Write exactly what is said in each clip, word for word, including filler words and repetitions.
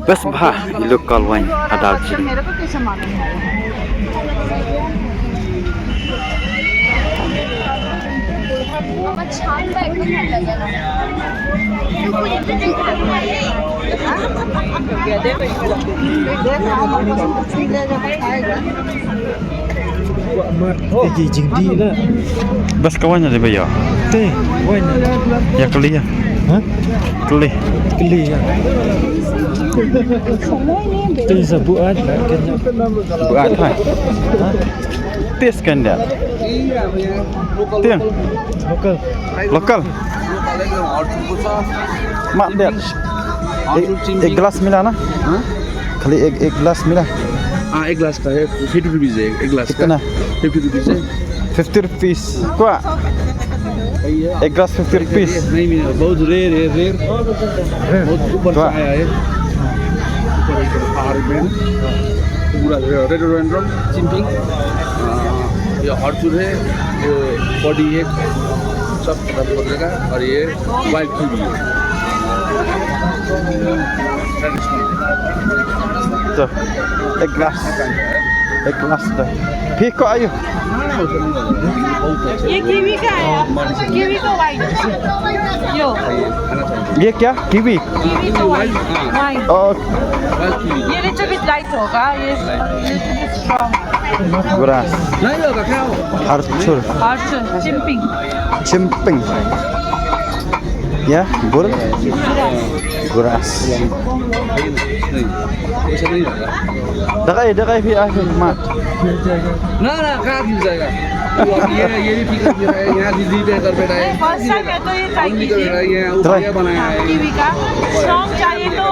Best bha i local wine ha Darjeeling. Best ka wine de ba ïa. Te, wine. Ïa kali ïa. Ha? Kali. Kali ïa. Te sa buat. Buat hai. Ha? Tis kan dia. Tiang. Local. Local. Mat dia. Ek, ek glass mila na? हाँ? खाली एक, एक ग्लास मिला? हाँ, एक ग्लास का है, फिफ्टी रुपीज है, एक ग्लास का। कितना? फिफ्टी रुपीज है। फिफ्टी रुपीज। Kwa? एक ग्लास फिफ्टी रुपीज। नहीं मिला, बहुत रेयर है, रेयर। बहुत ऊपर से आया है। ऊपर, ऊपर पहाड़ में। पूरा रेडोडेंड्रम, चिंपिंग। हाँ, ये ऑर्चर्ड है, ये बॉडी है, सब खत्म हो जाएगा। और ये वाइल्ड कीवी है। तो एक ग्लास, एक ग्लास दो। फिर को आयो। ये कीवी का है, कीवी का वाइन। यो। ये क्या? कीवी? कीवी का वाइन। वाइन। Oh. ये लिटिल बिट लाइट होगा, ये लिटिल बिट स्ट्रॉन्ग। Guras. Harchur. Harchur, चिंपिंग। चिंपिंग। Ya, bur. Guras. नहीं, ऐसा नहीं होगा। Dakai, dakai, phi, ah, phi, mat. ना, ना, कहाँ गिर जाएगा? वो अभी ये, ये भी पिकअप गिरा है, यहाँ दिल्ली पे कर बैठा है। फर्स्ट टाइम मैं तो ये ट्राई की थी। ये ऊपर बनाया है। कीवी का। स्ट्रॉन्ग चाहिए तो।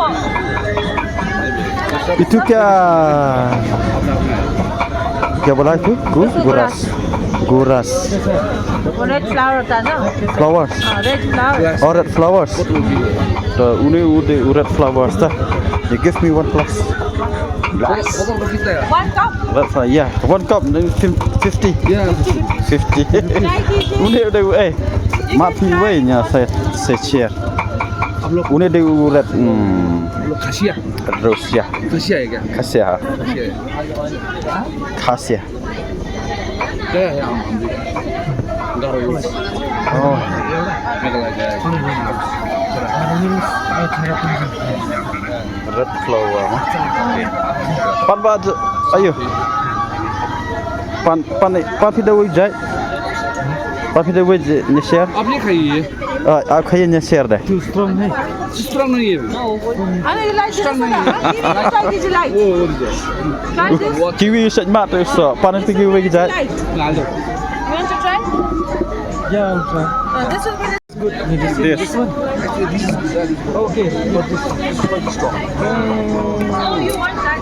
Itu क्या, क्या बोला itu? Gu-, guras. Guras. वो रेड फ्लावर होता है ना? Flowers. हाँ, रेड फ्लावर। Oh, red flowers. तो उन्हें वो दे, वो रेड फ्लावर्स था। You give me one glass. Glass. One cup. That's, uh, yeah, one cup, then fif-, fifty. Yeah. Fifty. Unih udah, eh, mati wei nya saya, saya share. Unih udah urat, hmm. Rusia. Rusia ya? Kasia. Kasia. Kasia. Oh. Red flower. Pan ba, ayo. Pan, pan, pan phi da wei jai. Pan phi da wei jai, ne share. आप ये खाइए। Ah, ah, खाइए, ne share de. Too strong है। Strong नहीं है। अरे, ये लाइट strong नहीं है। Try this, try this, लाइट। वो, वो दीजिए। Try this. Kiwi sat mat tu so. Pan phi kiwi jai. Light। You want to try? Yeah, I'll try. Uh, this will be This. This one? Okay, but this one. Oh, you want that?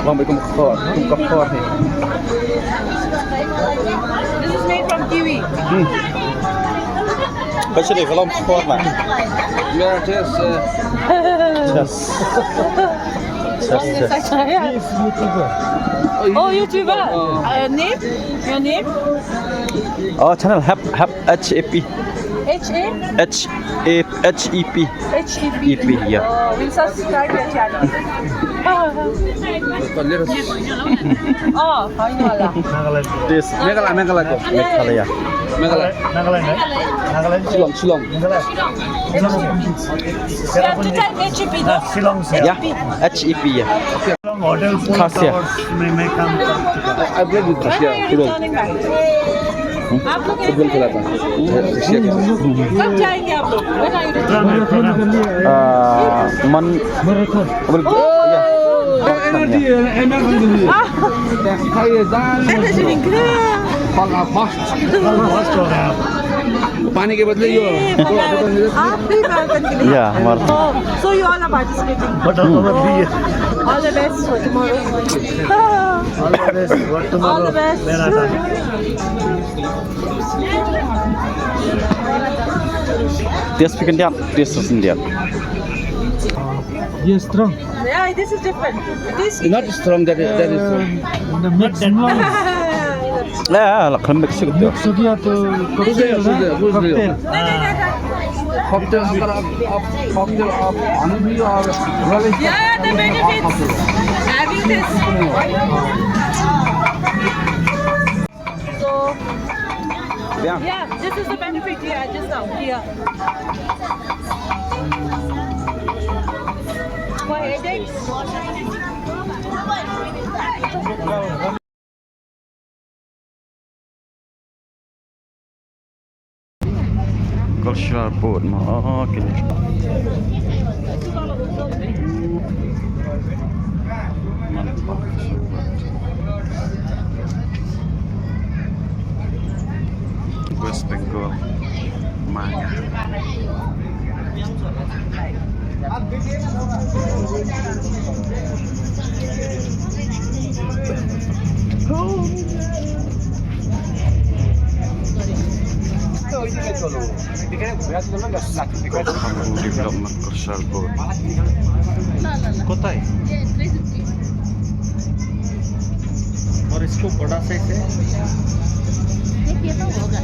Wan ba kum khor, kum ka khor hi. This is made from kiwi. Hmm. Ba shi ne ka long khor na. Yeah, just, uh, Just. Just, just. He's YouTuber. Oh, YouTuber. Uh, name? Your name? Oh, channel Hep, Hep, H A P. H A? H A, H E P. H E P. E P, yeah. Oh, we'll subscribe your channel. Oh, Meghalaya. This. Meghalaya, Meghalaya. Meghalaya. Meghalaya. Nagaland, eh? Nagaland. Shillong, Shillong. Meghalaya. You have to type H E P, no? Shillong se. Yeah, H E P, yeah. Shillong hotel four towers mein main kaam kar chuka. I, I played with Khasiya football. When are you returning back? Hmm? Football khela tha. Khasiya ke saath. कब जाएंगे आप लोग? When are you returning? Uh, Mon-, Marathon. Oh! Yeah. Marathon, yeah. Ah! Fast, fast. पानी के बदले यो। आप भी मैराथन के लिए? Yeah, marathon. Oh, so you all are participating? But all the best for tomorrow. All the best for tomorrow. All the best. Marathon. Taste phi khyndiat, taste khyndiat. Yes, strong. Yeah, this is different. This is not strong, that is, that is strong. Um, the mix, no? Yeah, la khlem mix gitu. Mix ho gaya to cocktail, na? Cocktail. No, no, no, no. Cocktail, अगर आप, आप cocktail आप पानी भी और relish Yeah, the benefits. Having this. So, Yeah. Yeah, this is the benefit. Yeah, just now. Yeah. For headache. Cultural board mo. Oh, kini. West Bengal. Manga. Development Cultural Board. कोता है? और इसको बड़ा साइज है। देखिए तो होगा।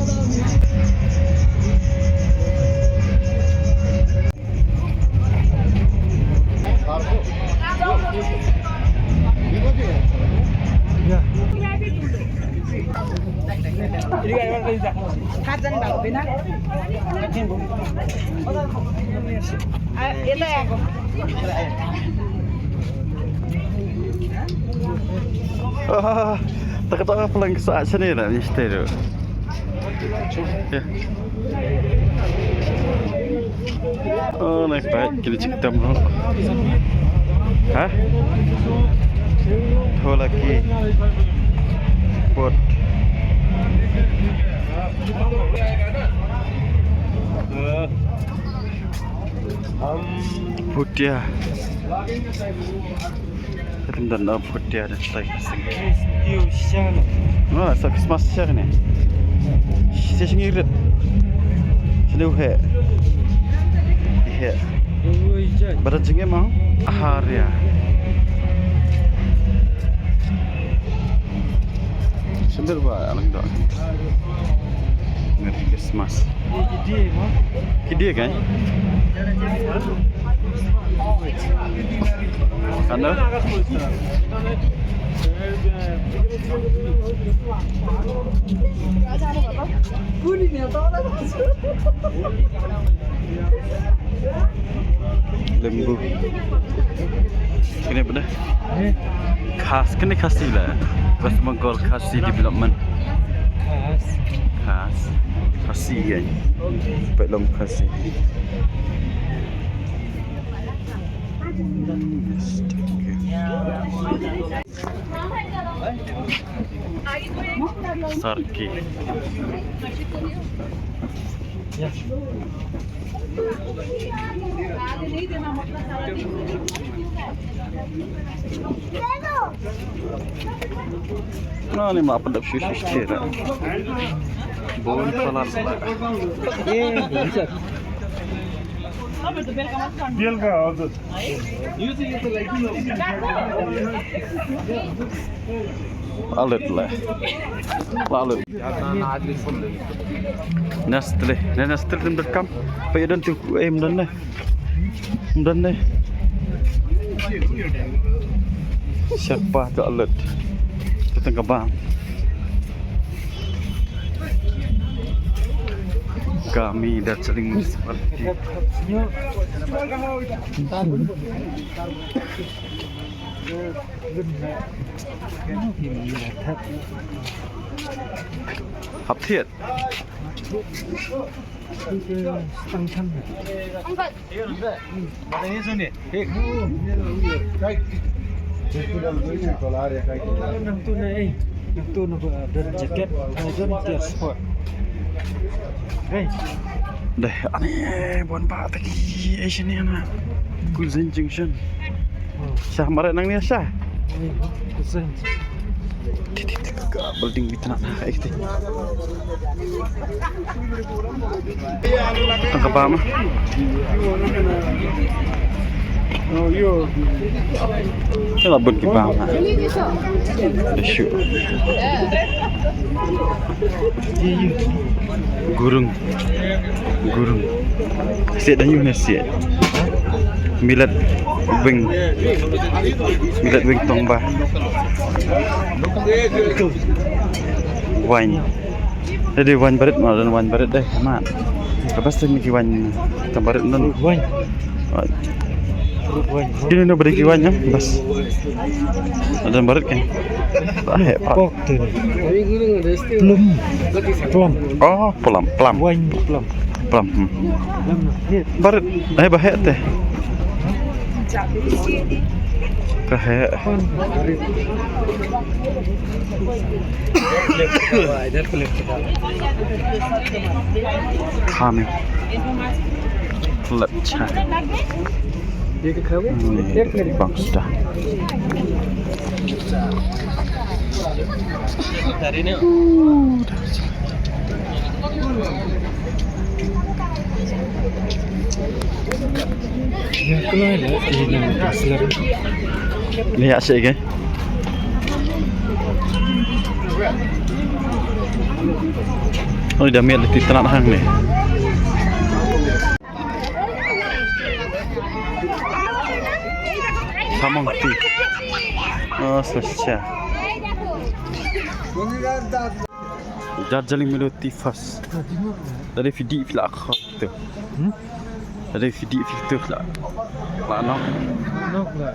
Ah, ta ka ta ka plang sa sene na mister. Oh, na ka kini chik tam ho. Ha? Thola ki. Pot. Phutia. Ka tymmen da phutia da tai sing. Christmas. Ah, sa Christmas sha ne. Sha sing irit. Sha ne uhe. Ihe. Ui, jai. Bada jingim ah. Ahar ya. Sendiri ba alang dok. Merry Christmas. Ki dia kan? Anda? Lembu. Kene benda. Khas, kene Khasi la. West Bengal Khasi Development. Khas. Khas. Khasi kan. Pet long Khasi. Yes, thank you. Sarki. Na ni ma pandap shu shu shu. Bon palar. Eh, bisa. Biel ka, हजुर। Alet le. Alet. Nestle, ne Nestle rim dot com. Pa ya don tu em don ne. Don ne. Siapa tu alet? Tu tengah bang. Kami Darjeeling Municipality. Hap thied. Nang tu na, eh. Nang tu na ba don jaket, ba don tiar sport. Hey. Deh, ani bon ba ta ki, eh, sini na. Cuisine Junction. Sha mare nang ni sha. Ka building bit na na ai ti. Tang ka ba ma. Ka la bun ki bam ha. Da shu. Gurung. Gurung. Siat da yu ne siat. Milet wing. Milet wing tong ba. Wine. Dei wine barit ma, don wine barit dei. Ma. Ka bas te mi ki wine ka barit don. Wine. Fruit wine. Kini no beri ki wine ya, bas. Don barit kan. Bah, eh, pak. Pork tu. Plum. Plum. Oh, plum, plum. Wine plum. Plum. Hmm. Plum. Barit. Eh, bah, eh, teh. Ka heh. Kami. Lepcha. Bang sudah. Ni ya sik ke. Oh, dah miat leti tenak hang ni. Samang ti. Oh, selesai. Darjeeling Milo tea first. Tadi fidi fila aku tu. Hmm? Tadi fidi fila tu fila. Lah no. No, no.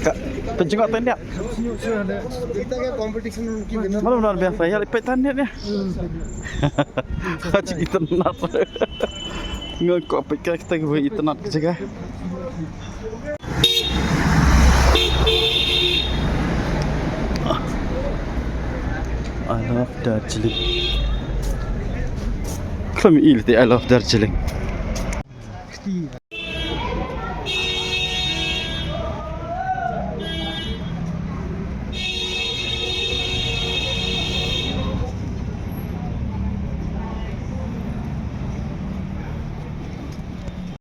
Ka, penjenguk tendek. Mana benar biasa ya, lipit tendek ya. Kau cik internet. Ngan kau pikir kita ke internet ke jaga. I love Darjeeling. Khlem il te I love Darjeeling.